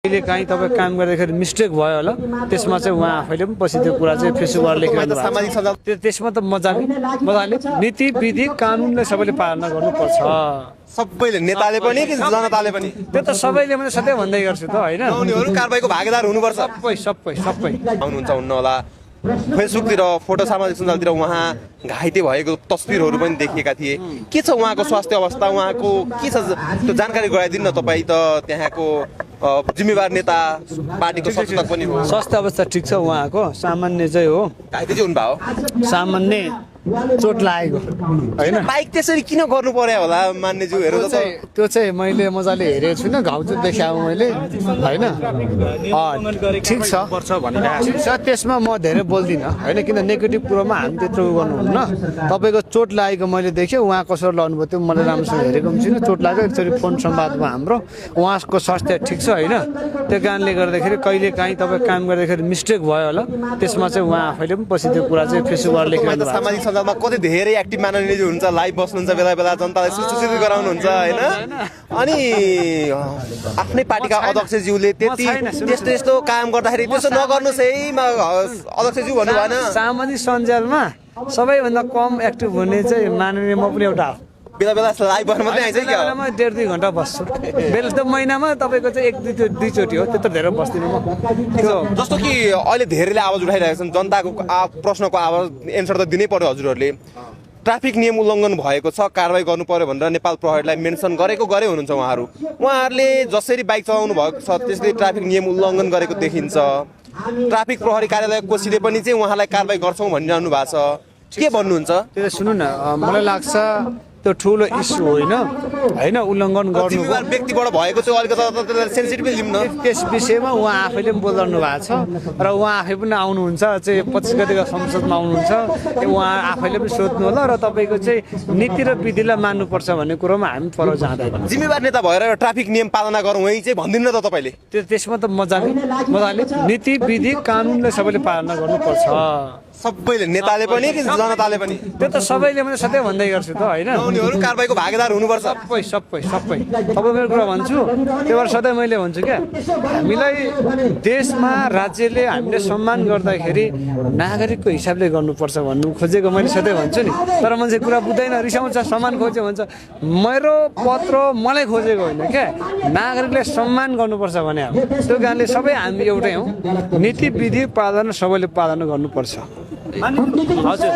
कहिले काहीँ तपाईँ काम गर्दाखेरि मिस्टेक भयो होला त्यसमा चाहिँ उहाँ आफैले पनि पछि त्यो कुरा चाहिँ फेसबुकबाट लेखिरहनु भएको छ। त्यसमा त मजाले नीति विधि कानुनलाई सबैले पालना गर्नुपर्छ। सबैले नेताले पनि कि जनताले पनि त्यो त सबैले मैले सधैँ भन्दै गर्छु त होइन। उनीहरू कारबाहीको भागीदार हुनुपर्छ। सबै आउनुहुन्छ हुन्न होला फेसबुकतिर फोटो सामाजिक सञ्जालतिर उहाँ घाइते भएको तस्बिरहरू पनि देखिएका थिए। के छ उहाँको स्वास्थ्य अवस्था, उहाँको के छ त्यो जानकारी गराइदिनु न। तपाईँ त त्यहाँको जिम्मेवार नेता, पार्टीको संस्थापक पनि हो। स्वास्थ्य अवस्था ठिक छ उहाँको, सामान्य चाहिँ हो। घाइते चाहिँ हुनुभयो, सामान्य चोट लागेको होइन। बाइक त्यसरी किन गर्नु पर्यो होला मान्यज्यूहरू? त्यो चाहिँ मैले मजाले हेरेको छुइनँ, घाउ चाहिँ देखाएँ मैले होइन। ठिक छ त्यसमा म धेरै बोल्दिनँ होइन, किन नेगेटिभ कुरोमा हामी त्यत्रो गर्नुहुन्न। तपाईँको चोट लागेको मैले देखेँ, उहाँ कसरी लड्नुभयो त्यो मैले राम्रोसँग हेरेको पनि छुइनँ। चोट लाग्यो एकचोटि फोन संवादमा हाम्रो, उहाँको स्वास्थ्य ठिक छ होइन। त्यो कारणले गर्दाखेरि कहिले काहीँ तपाईँ काम गर्दाखेरि मिस्टेक भयो होला त्यसमा चाहिँ उहाँ आफैले पनि पछि त्यो कुरा चाहिँ फेसबुकबाट लेखिरहनु भएको छ। सामाजिक सञ्जालमा कति धेरै एक्टिभ माननीयज्यू हुनुहुन्छ, लाइभ बस्नुहुन्छ, बेला बेला जनतालाई सूचित गराउनुहुन्छ होइन। अनि आफ्नै पार्टीका अध्यक्षज्यूले त्यस्तो काम गर्दाखेरि त्यसो नगर्नुहोस् है अध्यक्षज्यू भन्नु भएन। सामाजिक सञ्जालमा सबैभन्दा कम एक्टिभ हुने चाहिँ माननीय म पनि एउटा हो। बेला बेला लाइभ गर्न मात्रै आइन्छ क्या? बेलामा 1.5-2 घन्टा बस्छु। बेला त महिनामा तपाईँको चाहिँ 1-2 चोटि हो, त्यत्रो धेरै बस्दिनँ म। जस्तो कि अहिले धेरैले आवाज उठाइरहेका छन्, जनताको प्रश्नको आवाज एन्सर त दिनै पर्यो। हजुरहरूले ट्राफिक नियम उल्लङ्घन भएको छ, कारबाही गर्नु पर्यो भनेर नेपाल प्रहरीलाई मेन्सन गरे हुनुहुन्छ उहाँहरूले। जसरी बाइक चलाउनु भएको छ त्यसले ट्राफिक नियम उल्लङ्घन गरेको देखिन्छ। ट्राफिक प्रहरी कार्यालय कोसीले पनि चाहिँ उहाँलाई कारबाही गर्छौँ भनिरहनु भएको छ। के भन्नुहुन्छ? त्यो सुन्नु न, मलाई लाग्छ त्यो ठुलो इस्यु होइन उल्लङ्घन गर्नु व्यक्तिबाट भएको चाहिँ अलिकति सेन्सिटिभ लिउँ न। त्यस विषयमा उहाँ आफैले पनि बोलिरहनु भएको छ र उहाँ आफै पनि आउनुहुन्छ चाहिँ 25 गतिको संसदमा आउनुहुन्छ। उहाँ आफैले पनि सोध्नु होला र तपाईँको चाहिँ नीति र विधिलाई मान्नुपर्छ भन्ने कुरोमा हामी पर जाँदैन। जिम्मेवार नेता भएर ट्राफिक नियम पालना गरौँ है चाहिँ भन्दिनु न त तपाईँले? त्यसमा त मजाले नीति विधि कानुनलाई सबैले पालना गर्नुपर्छ। सबैले नेताले पनि कि जनताले पनि? त्यो त सबैले मैले सधैँ भन्दै गर्छु त होइन। उनीहरू कारबाहीको भागीदार हुनुपर्छ। सबै तपाईँको कुरा भन्छु। त्यही भएर सधैँ मैले भन्छु क्या, हामीलाई देशमा राज्यले हामीले सम्मान गर्दाखेरि नागरिकको हिसाबले गर्नुपर्छ भन्नु खोजेको मैले सधैँ भन्छु नि। तर मान्छे कुरा बुझ्दैन, रिसाउँछ, सम्मान खोज्यो भन्छ। मेरो पत्र मलाई खोजेको होइन क्या, नागरिकले सम्मान गर्नुपर्छ भने अब त्यो कारणले सबै हामी एउटै हौँ। नीति विधि पालना सबैले पालना गर्नुपर्छ। हजुर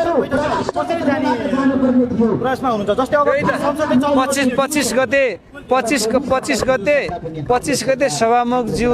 25 गते सभामुख ज्यू